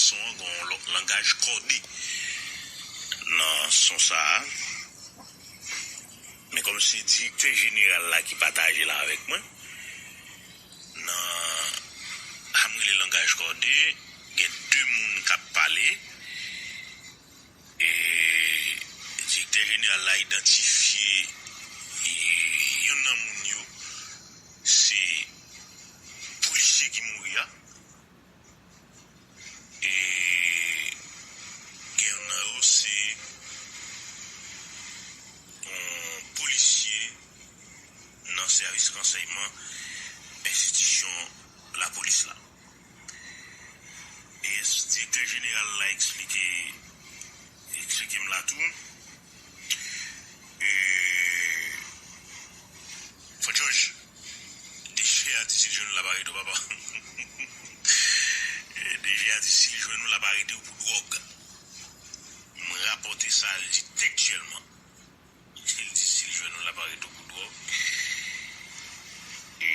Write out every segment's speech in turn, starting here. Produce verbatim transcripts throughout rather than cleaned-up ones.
Son an gen yon langaj kòde nan son sa a. Men kòm se direktè jeneral la ki pataje l avèk mwen, nan sa m rele langaj kòde, gen de moun k ap pale. E direktè jeneral la idantifye, e, youn nan moun yo se polisye ki mouri a. E gen youn nan yo se yon polisye nan sèvis ransèyman enstitisyon lapolis la. E direktè jeneral la eksplike, eksplike m la tou. E Frè Jòj, D G a di si l jwenn ou l ap arete w, papa. D G a di si l jwenn ou l ap arete w pou dwòg. M rapòte sa l di tekstyèlman. Li di si l jwenn ou l ap arete w pou dwòg. E,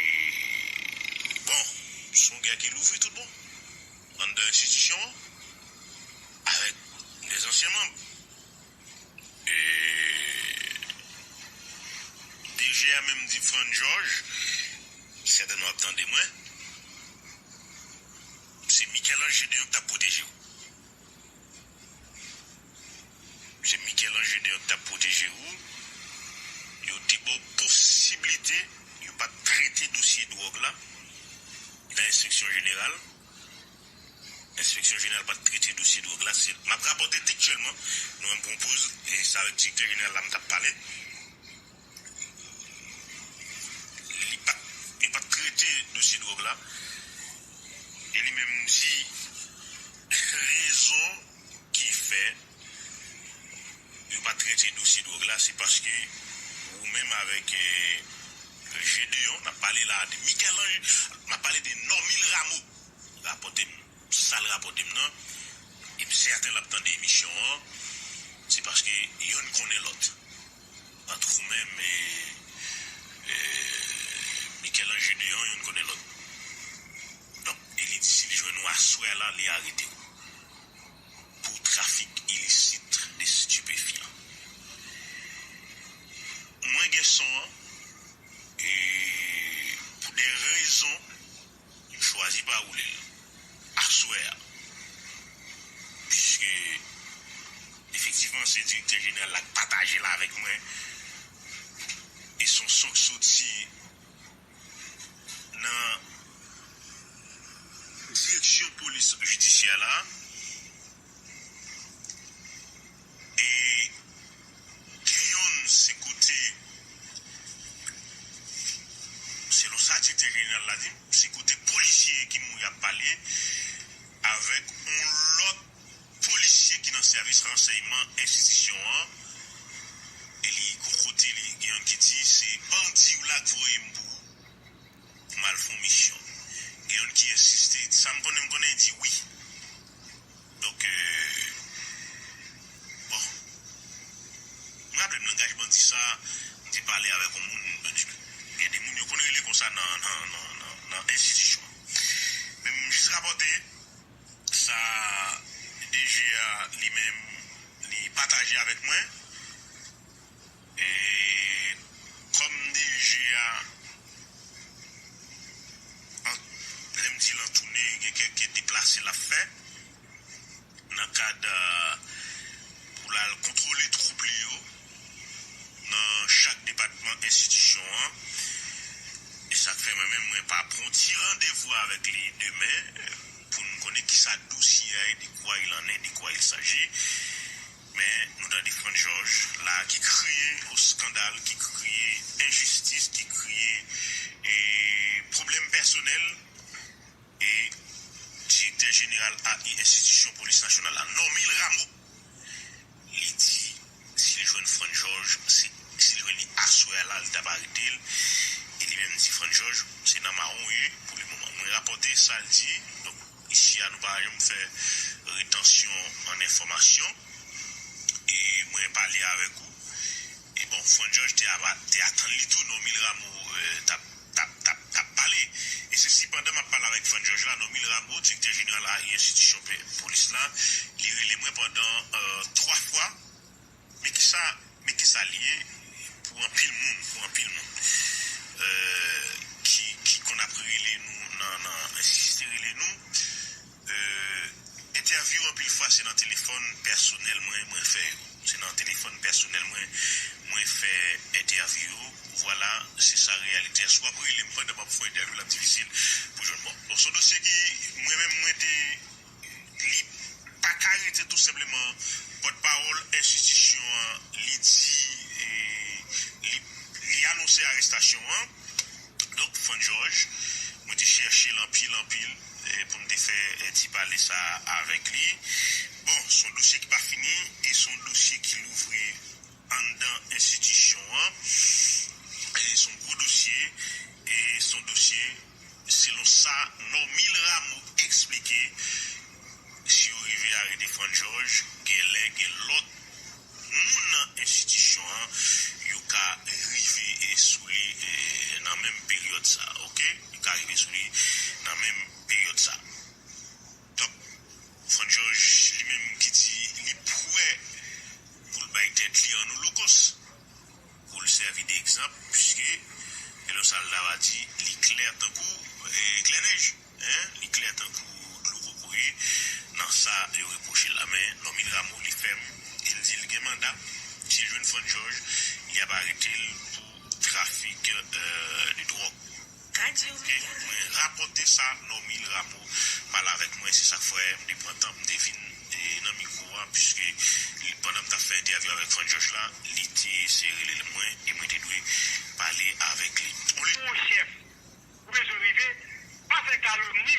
bon, se yon gè ki louvri tout bon anndan enstitisyon an avèk de zansyen manm. E D G a menm di Frantz Jòj, sètènman w ap tande mwen, se Michel-Ange Gédéon k t ap pwoteje w. Se Michel-Ange Gédéon k t ap pwoteje w. Yo te ba w posiblite, yo pa t trete dosye dwòg la nan enspeksyon jeneral. Enspeksyon jeneral pa t trete dosye dwòg la. Se, m ap rapòte tekstyèlman. Nou menm pran poz, e se avèk direktè jeneral la m t ap pale. Li pa t, li pa t trete dosye dwòg la. E li menm di rezon ki fè yo pa trete dosye dwòg la, se paske ou menm avèk, eh, Gédéon, n ap pale la de Michel-Ange, n ap pale de Normil Rameau. Rapòte m sa l rapòte m nan, e m sèten l ap tande emisyon an, se paske youn konnen lòt. Ant ou menm e, e Michel-Ange Gédéon, youn konnen lòt. Donk, e li di si li jwenn ou aswè a la, li arete w pou trafik ilisit de stipefyan. Mwen gen son an, e pou de rezon, m chwazi pa woule l aswè a. Piske, efektivman, se direktè jeneral la k pataje l avèk mwen. E se yon son k soti nan direksyon polis jidisyè la. E gen youn, se kote, selon sa direktè jeneral la di m, se kote polisye ki mouri ap pale avèk yon lòt polisye ki nan sèvis ransèyman enstitisyon an. E li, gon kote, li gen youn ki di se bandi w la k voye m pou ou, pou m al fè yon misyon. Gen youn ki ensiste, sa m konnen, m konnen, di wi. Donk, euh, bon. M raple m langaj bandi sa, m te pale avèk yon moun, gen de moun yo konn rele konsa nan, nan, nan, nan, nan enstitisyon an. Men m jis rapòte sa D G a li menm, li pataje avèk mwen. E kòm D G a, an, lè m di l an toune, gen kèk deplase l ap fè nan kad, euh, pou l al kontwole twoup li yo nan chak depatman enstitisyon an. E sa k fè mwen menm, mwen pa pran ti randevou avèk li demen, euh, pou n konnen kisa dosye a ye, de quoi il en est, de quoi il s'agit. Men nou tande Frantz Jòj la ki kriye o skandal, ki kriye enjistis, ki kriye, e, pwoblèm pèsonèl, e direktè jeneral A I enstitisyon polis nasyonal la, Normil Rameau. Li di si l jwenn Frantz Jòj, se, si l jwenn li aswè a la, li t ap arete l. E li menm di Frantz Jòj, se nan mawon w ye pou le moman. Mwen rapòte sa l di. Donk, isi a, nou pa janm fè retansyon an enfòmasyon. E mwen pale avèk ou. E bon, Frantz Jòj te ava-, te atann li tou, Normil Rameau, euh, t ap, t ap, t ap, t ap pale. E se sipandan m ap pale avèk Frantz Jòj la, Normil Rameau, direktè jeneral nan lari enstitisyon pe- polis la, li rele mwen pandan, euh, twa fwa. Men kisa, men kisa l ye pou anpil moun, pou anpil moun, euh, ki, ki konn ap rele nou, nan, nan, ensiste rele nou. Euh, entèvyou anpil fwa se nan telefòn pèsonèl mwen, mwen fè yo. Se nan telefòn pèsonèl mwen, mwen fè entèvyou yo. Vwala, se sa reyalite a. Si w ap rele m pandan m ap fè entèvyou, l ap difisil pou jwenn mwen. Bon, se yon dosye ki, mwen menm, mwen te, li pa ka rete tou senpleman pòtpawòl enstitisyon an, li di, e, li, li anonse arestasyon an. Donk, Frantz Georges, mwen te chèche l anpil, anpil, e, pou m te fè, e, ti pale sa avèk li. Bon, se yon dosye ki pa fini, e se yon dosye ki louvri anndan enstitisyon an. E se yon gwo dosye, e se yon dosye, selon sa Normil Rameau eksplike, si yo rive arete Frantz Georges, genlè gen lòt moun nan enstitisyon an, yo ka rive, e, sou li, e, nan menm peryòd sa, oke? Yo ka rive sou li nan menm peryòd sa. Donk, Frantz Georges li menm ki di li prè pou l bay tèt li an olokòs, pou l sèvi de egzanp, piske, selon sa l ta va di, li klè tankou, e, klè nèj, en, li klè tankou dlo kokoye nan sa yo repwoche l la. Men Normil Rameau, li fèm, e l di l gen manda, si l jwenn Frantz Georges, li ap arete l pou trafik, euh, de dwòg. Oke, mwen rapòte sa, Normil Rameau pale avèk mwen, se sa k fè m te pran tan m te vin, e, nan mikwo a, piske li, pandan m t ap fè entèvyou avèk Frantz Georges la, li te eseye rele mwen, e mwen te dwe pale avèk li. Yon chèf, ou bezwen rive, pa fè kalomni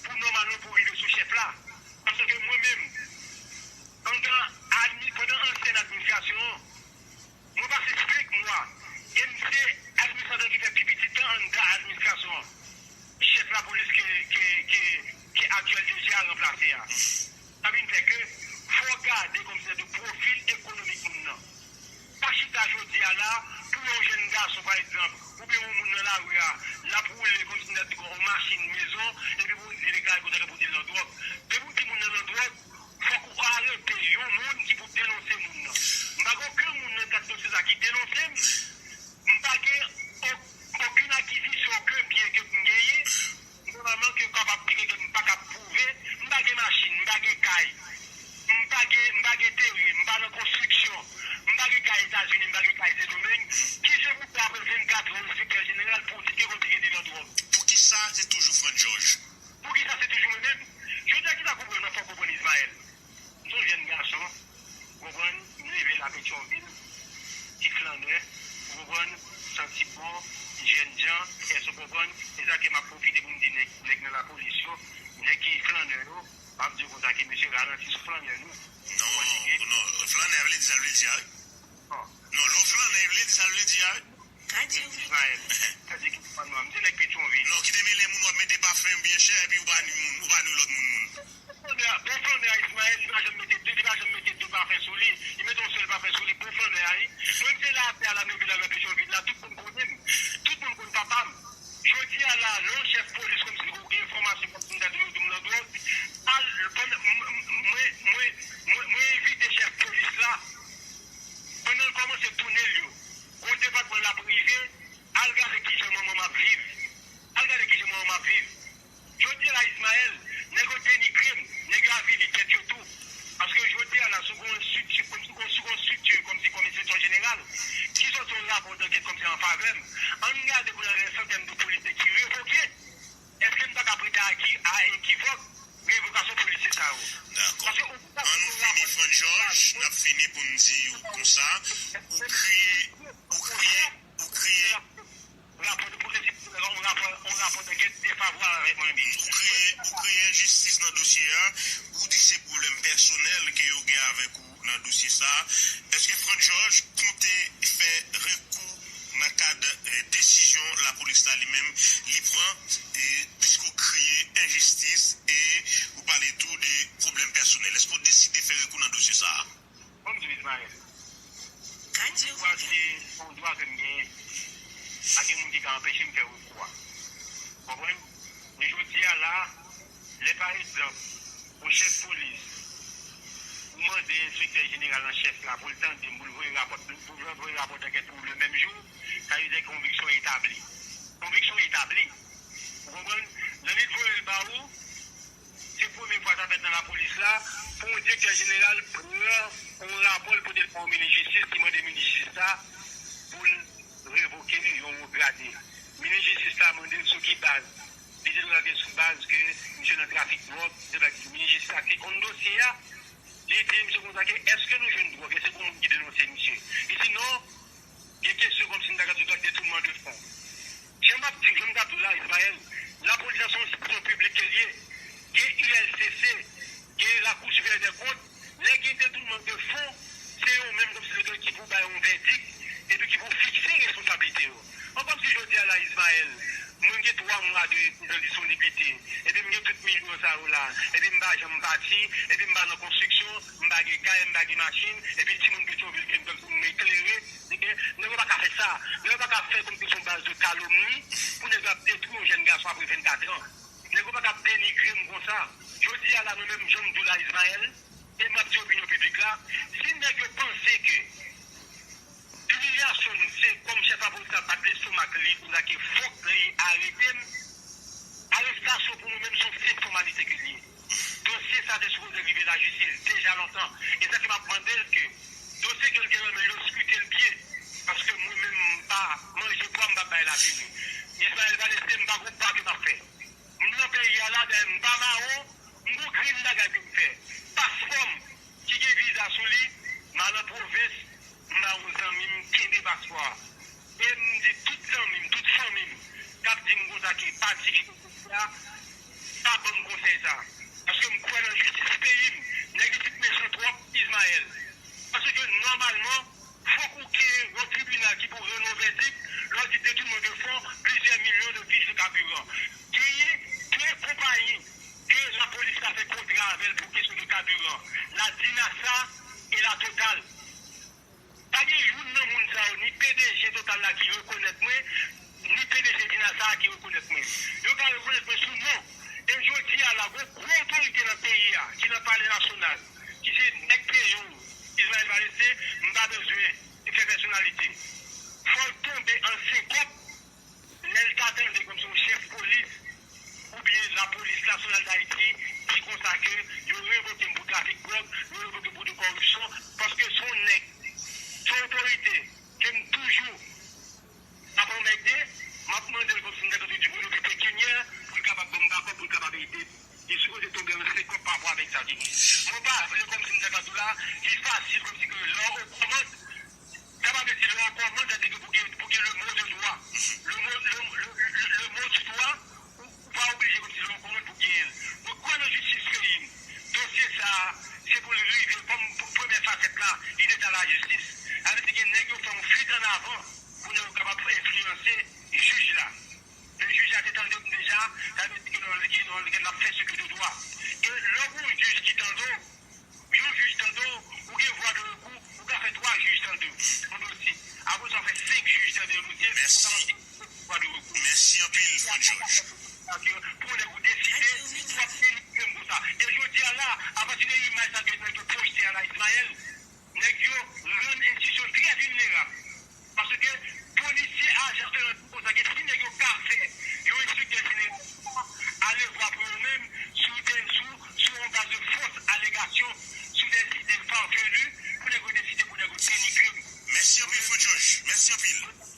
pou nòmalman pou rive sou chèf la. Paske mwen menm, pandan admi-, pandan ansyen administrasyon an, mwen pase senk mwa, e m se administratè ki fè pi piti tan anndan administrasyon an. Chèf lapolis ke, ke, ke, ke aktyèl D G a ranplase a. Sa vin fè ke fò w gade kòmsi de pwofil ekonomik moun nan. Pa chita jodi a la, pou yon jèn gason, pa egzanp, oubyen yon moun nan lari a, l ap woule kòmsi nèt yon machin, mezon, epi pou w di li kay konsa pou di l nan dwòg. Depi w di moun nan nan dwòg, fòk ou arete yon moun ki pou denonse moun nan. M pa gen okenn moun nan kat dosye sa ki denonse m. M pa gen o-, okenn akizisyon, okenn byen ke m genyen. Nòmalman ke yo kapab di ke m pa kab pwouve, m pa gen machin, m pa gen kay, m pa gen, m pa gen teren, m pa nan konstriksyon, m pa gen kay Etazini, m pa gen kay Sendomeng, kijan pou fè apre vennkat an, enspektè jeneral, pou di ke kote gen de nan dwòg? Poukisa se toujou Frantz Georges? Poukisa se toujou mwen menm? Jodi a, kisa konprann nan fò konprann Ismaël? M se yon jèn gason, ou konprann, m leve la Petyonvil, ti flannè, ou konprann, santi bon, jènjan, èske ou konprann? E sa ke m ap pwofite pou m di nèg, nèg nan lapolis yo, nèg ki flannè yo, m ap di yo konsa ke mesye ralanti sou flannè nou. Non, non, flannè vle di sa l vle di a, wi. Non, lè w flannè, vle di sa l vle di a, wi. Ismaël, sa di ki pa nou, m se nèg Petyonvil. Non, kite mele moun w ap mete pafen byen chè, epi ou pa nwi moun, ou pa nwi lòt moun, moun. Bon flannè a, bon flannè a Ismaël, li pa janm mete de, li pa janm mete de pafen sou li. Li mete yon sèl pafen sou li, bon flannè a, wi. Mwen, m se la atè a, la nan vil la, nan Petyonvil la, tout moun konnen m. Tout moun konn papa m. Jodi a la, lè yon chèf polis kòmsi ou gen enfòmasyon kòmsi m ta di yo di m nan dwòg, al, pandan, m, m, mwen, mwen, mwen, mwen envite chèf polis la, pandan l kòmanse tounen l yo, gon depatman l ap rive, al gade kijan manman m ap viv. Al gade kijan manman m ap viv. Jodi a la, Ismaël, nèg yo denigre m, nèg yo avili tèt yo tou. Paske jodi a la, si w gen yon estrikti, kòm si, si w gen yon estrikti kòmsi kòm enspeksyon jeneral, ki sòti yon rapò dankèt kòmsi an favè m, ann gade pou n al gen santèn de polisye ki revoke. Èske n pa ka prete a ki, a ekivòk revokasyon polisye sa yo? Dakò. Paske ou pa An nou fini, Frantz Georges, n ap fini pou n di w konsa, ou kriye, ou kriye, ou kriye. Rapò de polisye, yon rapò, yon rapò dankèt defavorab avèk mwen menm. Ou kriye, ou kriye enjistis nan dosye a, ou di se pwoblèm pèsonèl ke yo gen avèk ou nan dosye sa a. Èske Frantz Georges konte fè rekou nan kad, eh, desizyon lapolis la li menm li pran, eh, piske w kriye enjistis e ou pale tou de pwoblèm pèsonèl? Èske w deside fè rekou nan dosye sa a? Ban m di w, Ismaël, rekou a se yon dwa ke m genyen. Pa gen moun ki ka anpeche m fè rekou a. Konprann? Men jodi a la, Lè pa egzanp, yon chèf polis, ou mande enspektè jeneral an chèf la pou l tande m, pou l voye rapò, pou l voye rapò dankèt pou ou le menm jou, sa vle di konviksyon etabli. Konviksyon etabli. Ou konprann? Nan li voye l ba ou, se premye fwa sa fèt nan lapolis la, pou yon direktè jeneral pran yon rapò l pote l ba yon minis jistis, ki mande minis jistis la pou l revoke l, yon wo grade. Minis jistis la mande l sou ki baz. Li di l rete sou baz ke misye nan trafik dwòg, de baz. Minis jistis la ki konn dosye a, li di misye konsa ke èske nou jwenn dwòg, èske gon moun ki denonse misye? Li di non, gen kesyon kòmsi m ta ka di w detounman de fon. Jan m ap di, jan m t ap di w la, Ismaël, lapolis la se yon enstitisyon piblik ke l ye. Gen U L C C, gen Lakou Siperyè dè Kont, lè gen detounman de fon, se yo menm kòmsi legal ki pou bay yon vèdik, epi ki pou fikse responsablite yo. An kòmsi jodi a la, Ismaël, mwen gen twa mwa de prizon disponibite, epi m gen tout milyon sa yo la, epi m pa janm pati, epi m pa nan konstriksyon, m pa gen kay, m pa gen machin, epi timoun Petyonvil gen m tankou m eklere, nèg yo pa ka fè sa. Nèg yo pa ka fè kòmsi se yon baz de kalomni pou nèg yo ap detwi yon jèn gason apre vennkat an. Nèg yo pa ka ap denigre m konsa. Jodi a la, mwen menm, jan m di w la, Ismaël, e m ap di opinyon piblik la, si nèg yo panse ke imilyasyon m, se kòm chèf lapolis la bat lestomak li, konsa ke fòk li arete m, arestasyon pou mwen menm se yon senp fòmalite ke l ye. Dosye sa te sipoze rive lajistis deja lontan. E sa ki m ap mande l ke dosye ke l gen nan men l yo, skite l byen. Paske mwen menm, m pa manje pwa, m pa bay lapini. Ismaël Valestin, m pa gon pa ke m ap fè. M nan peyi a la, dayè m pa mawon, m gon grenn bagay pou m fè. Paspò m ki gen viza sou li, m al an pwovens, m ba yon zanmi m kenbe paspò a. E m di tout zanmi m, tout fanmi m k ap di m konsa ke pati ki konsa, pa ban m konsèy sa. Paske m kwè nan jistis peyi m. Nèg isit mechan twòp, Ismaël. Paske nòmalman, fòk ou gen yon tribinal ki pou rann yon vèdik lè w di detounman de fon plizyè milyon de fich de kabiran. Genyen de konpayi ke lapolis la fè kontra avè l pou kesyon de kabiran, la Dinasa e la Total. Pa gen youn nan moun sa yo, ni P D G Total la ki rekonèt mwen, ni P D G Dinasa a ki rekonèt mwen. Yo ka rekonèt mwen sou non. E jodi a la, gon gwo otorite nan peyi a, ki nan Palè Nasyonal, ki se nèg peyi w, Ismaël Valestin, m pa bezwen fè pèsonalite. Fò l tonbe an senkòp lè l ta tande kòmsi yon chèf polis oubyen Lapolis Nasyonal Dayiti di konsa ke yo revoke m pou trafik dwòg, yo revoke m pou de kòripsyon, paske se yon nèg, se yon otorite ke m toujou ap anmède, m ap mande l kòmsi m ta ka di pou l ouvri pekinyè, pou l kapab ban m dakò, pou l kapab ede m. Li sipoze tonbe an senkòp pa rapò avèk sa ki gen. Mwen pa vle kòmsi m ta ka di w la, li fasil kòmsi ke lè w okòmand, sa pa vle di lè w okòmand, sa vle di ke pou gen, pou gen le mot de droit. Le mot, le, le, le, le mot du droit, ou, ou pa oblije kòmsi lè w okòmand pou genyen l. Mwen kwè nan jistis peyi m. Dosye sa a, se pou l rive kòm pou premyè fasèt la, li te nan lajistis. Sa vle di gen nèg yo fè yon fuit an avan pou nèg yo kapab enfliyanse jij la. Men jij la te tande m deja, sa vle di ke nan lege, nan lege l ap fè seki de dwa. E lè w gon jij ki tande w, yon jij tande w, ou gen vwa de rekou, ou ka fè twa jij tande w yon dosye. Apre sa, w fè senk jij tande yon dosye, ou kapab gen vwa de rekou. Mèsi anpil, Frè George. Pou nèg ou deside, w ap denigre m konsa. E jodi a la, apati de imaj sa ke nèg yo pwojte a la, Ismaël, nèg yo rann enstitisyon trè vilnerab. Paske polisye a, Jean Ferrand, di konsa ke si nèg yo ka fè yon enspektè jeneral ale vwa pou yo menm sou de, sou, sou yon baz de fòs alegasyon, sou de ide farfelu, pou nèg yo deside pou nèg yo denigre m. Mèsi anpil, Frè George. Mèsi anpil.